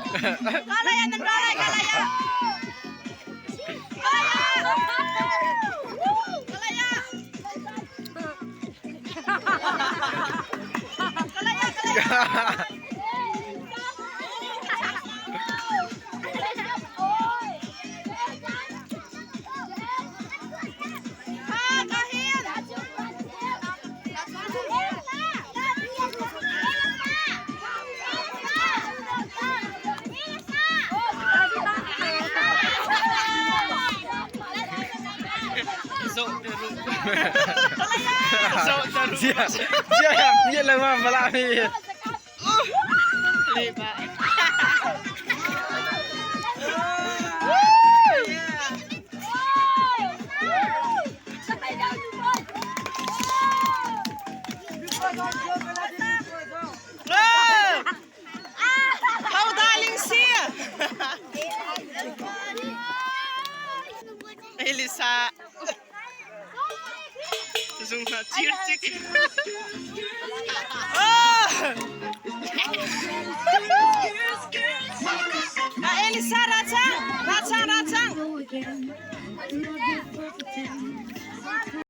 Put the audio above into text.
Kalaya nan ra lai kalaya. Kalaya. Kalaya. Kalaya. Zia zia bia lengmang bala mi. Elisa. Zung na cir cik. Ah, Elisa ra chang.